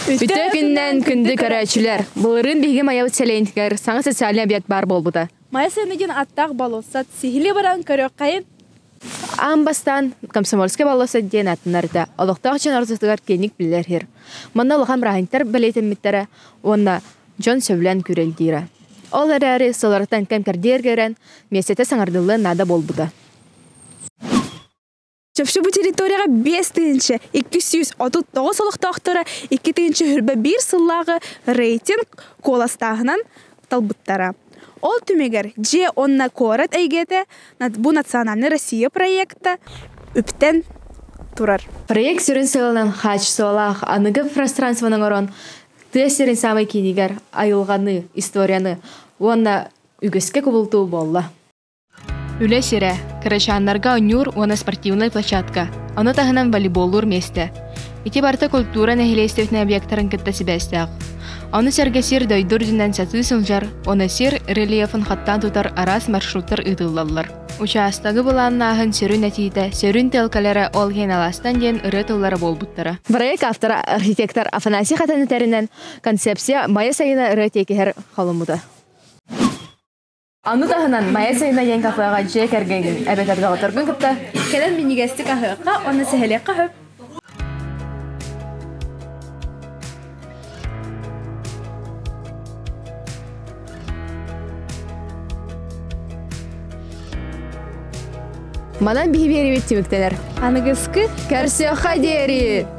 Үтүө күннэн күндү көрөөччүлэр! Былырыын биһиги Майабыт сэлиэнньэтигэр саҥа социальнай объект баар буолбута. Майа сыаныгын аттаах болуоссат сиһилии баран көрүөххэйин. Аан бастаан Комсомольскай болуоссат диэн ааттанарда олохтоох дьон ортотугар киэҥник биллэр сир. Манна улахан бырааһынньыктар бэлиэтэммиттэрэ уонна дьон сөбүлээн күрэлдиирэ. Ол эрээри сыллартан кэм кэрдиэргэрэн миэстэтэ саҥардыллыан наада буолбута. Чопчу бу территорияҕа 5239 олохтоохторо 2021 сыллааҕы рейтинг куоластааһынан талбыттара. Ол түмүгэр дьиэ уонна куорат эйгэтэ бу Национальная Россия проекта үптэн турар. Проект сүрүн сыалынан хаачыстыбалаах аныгы пространствоны оҥорон, тыа сирин саамай киинигэр айылҕаны, историяны уонна үгэскэ кубулутуу буолла. Үлэ сирэ, кырачааннарга оонньуур уонна спортивнай площадка, ону таһынан волейболлуур миэстэ. Ити барыта культура нэһилиэстибэтин объектарын кытта сибээстээх. Ону сэргэ сир-дойду үрдүнэн сатыы сылдьар уонна сир рельефын хаттаан тутар араас маршруттар ыытыллаллар. Учаастагы былааннааһын сүрүн этиитэ, сүрүн тыалкалара ол иһин алаастан диэн ырыа тыллара буолбуттара. Проект автора архитектор Афанасий Хатан этэринэн, концепция Майа сайына ырыа тиэкиһэр холоммута. Аны таһынан Майа сайына диэн кафеҕа дьиэ кэргэҥҥин эбэтэр доҕотторгун кытта Кэлэн минньигэстик аһыахха уонна сэһэлиэххэ сөп. Манан биһи биэрибит түмүктэнэр. Аныгыскы Көрсүөххэ диэри!